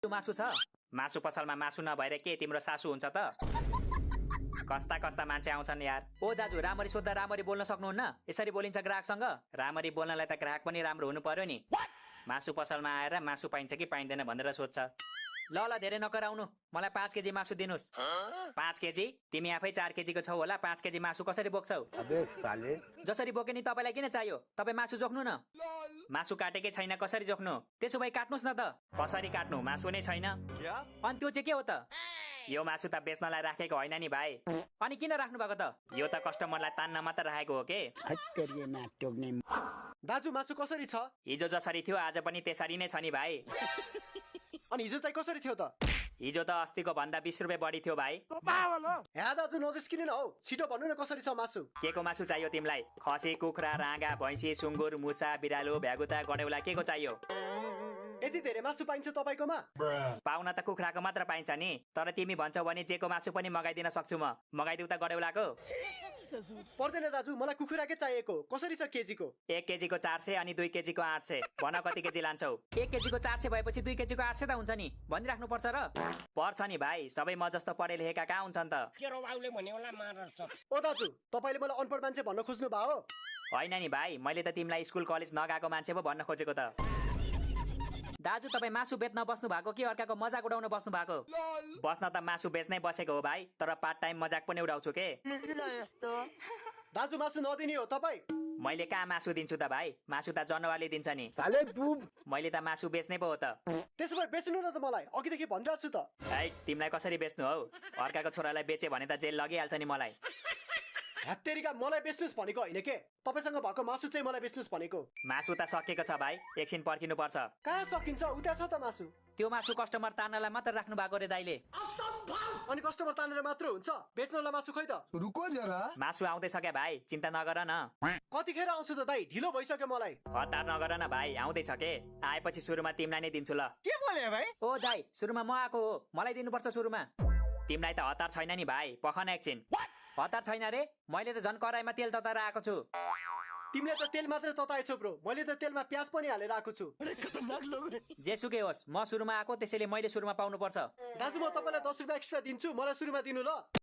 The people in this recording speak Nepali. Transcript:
मासु छ? मासु पसलमा मासु नभएर के तिम्रो सासु हुन्छ त? कस्ता कस्ता मान्छे आउँछन् यार। ओ दाजु, राम्ररी सोध्दा राम्ररी बोल्न सक्नुहुन्न? यसरी बोलिन्छ ग्राहकसँग? राम्ररी बोल्नलाई त ग्राहक पनि राम्रो हुनु पर्यो नि। मासु पसलमा आएर मासु पाइन्छ कि पाइँदैन भनेर सोध्छ। ल ल, धेरै नकराउनु, मलाई 5 केजी मासु दिनुस्। 5 केजी? तिमी आफै 4 केजीको छौ होला, 5 केजी मासु कसरी बोक्छौ? अबे साले, जसरी बोके नि तपाईलाई किन चाहियो? तपाईँ मासु जोख्नु न। मासु काटेकै छैन, कसरी जोख्नु? त्यसो भए काट्नुस् न त। कसरी काट्नु? मासु नै छैन। अनि त्यो चाहिँ के हो त? यो मासु त बेच्नलाई राखेको होइन नि भाइ। अनि किन राख्नु भएको त? यो त कस्टमरलाई तान्न मात्र राखेको हो के। दाजु मासु कसरी छ? हिजो जसरी थियो आज पनि त्यसरी नै छ नि भाइ। अनि हिजो चाहिँ कसरी थियो त? हिजो त अस्तिको भन्दा 20 रुपियाँ बढी थियो भाइ। हे दाजु नजिस्किनु न हौ, छिटो भन्नु न कसरी छ मासु? के को मासु चाहियो तिमीलाई? खसी, कुखुरा, राँगा, भैँसी, सुँगुर, मुसा, बिरालो, भ्यागुता, गडेउला, के को चाहियो? यति धेरै मासु पाइन्छ तपाईँकोमा? पाउन त कुखुराको मात्र पाइन्छ नि, तर तिमी भन्छौ भने जेको मासु पनि मगाइदिन सक्छु म। मगाइदिउ त गडेउलाको? पर्दैन दाजु, मलाई कुखुराकै चाहिएको। कसरी छ केजीको? 1 केजीको 400 अनि 2 केजीको 800। भन कति केजी लान्छौ? 1 केजीको 400 भएपछि 2 केजीको 800 त हुन्छ नि, भनिराख्नु पर्छ र? पर्छ नि भाइ, सबै म जस्तो पढे लेखेका कहाँ हुन्छन् त? ओ दाजु, तपाईँले मलाई अनपढ मान्छे भन्न खोज्नु भयो? होइन नि भाइ, मैले त तिमीलाई स्कुल कलेज नगएको मान्छे पो भन्न खोजेको त। दाजु, तपाईँ मासु बेच्न बस्नु भएको कि अर्काको मजाक उडाउन बस्नु भएको? बस्न त मासु बेच्नै बसेको हो भाइ, तर पार्ट टाइम मजाक पनि उडाउँछु के। दाजु मासु नदिने हो तपाईँ? मैले कहाँ मासु दिन्छु त भाइ? मासु त जनावरले दिन्छ नि। साले तू मैले त मासु बेच्नै पो हो त। त्यसो भए बेच्नु न त मलाई, अघिदेखि भनिरहेको छु त। तिमीलाई कसरी बेच्नु हौ? अर्काको छोरालाई बेचे भने त जेल लगिहाल्छ नि मलाई। हत्तेरीका, मलाई बेच्नुस् भनेको होइन के, तपाईँसँग भएको मासु चाहिँ मलाई बेच्नुस् भनेको। मासु त सकिएको छ भाइ, एकछिन पर्खिनु पर्छ। कहाँ सकिन्छ, उता छ त मासु। त्यो मासु कस्टमर तान्नलाई मात्र राख्नु भएको रे दाइले। अनि कस्टमर तानेर मात्र हुन्छ, बेच्नलाई मासु खै त? रुको जरा। मासु आउँदैछ क्या भाइ, चिन्ता नगर न। कतिखेर आउँछु त दाइ? ढिलो भइसक्यो मलाई। हतार नगर न भाइ, आउँदैछ के। आएपछि सुरुमा तिमीलाई नै दिन्छु ल। के बोले भाइ? ओ दाइ, सुरुमा म आएको हो, मलाई दिनुपर्छ सुरुमा। तिमीलाई त हतार छैन नि भाइ, पखन एकछिन। हतार छैन रे? मैले त झन् कराईमा तेल तताएर आएको छु। तिमीले त तेल मात्र तताएछौ ब्रो, मैले त तेलमा प्याज पनि हालेर आएको छु। जेसुकै होस्, म सुरुमा आएको, त्यसैले मैले सुरुमा पाउनु पर्छ। दाजु, म तपाईँलाई 10 रुपियाँ एक्स्ट्रा दिन्छु, मलाई सुरुमा दिनु ल।